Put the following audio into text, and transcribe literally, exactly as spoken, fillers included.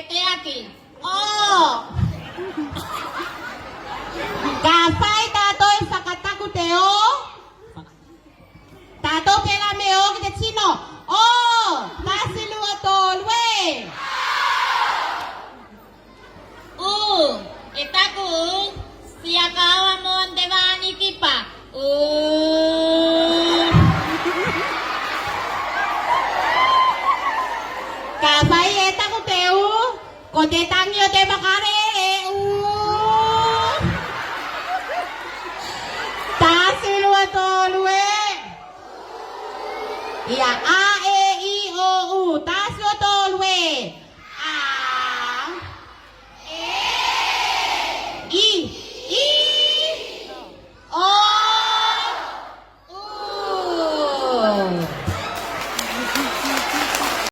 Teteaki. O. Kafai tatou e fakataku te o. Tatou pela me o ki te tino. O. Tasi, lua, tolu, e. U. E taku u. Siakaoa mo te vanikipa. U. Kafai e taku te u, ko te tagi o te makare e u. Tasi, lua, tolu, e. Ia, a, e, i, o, u.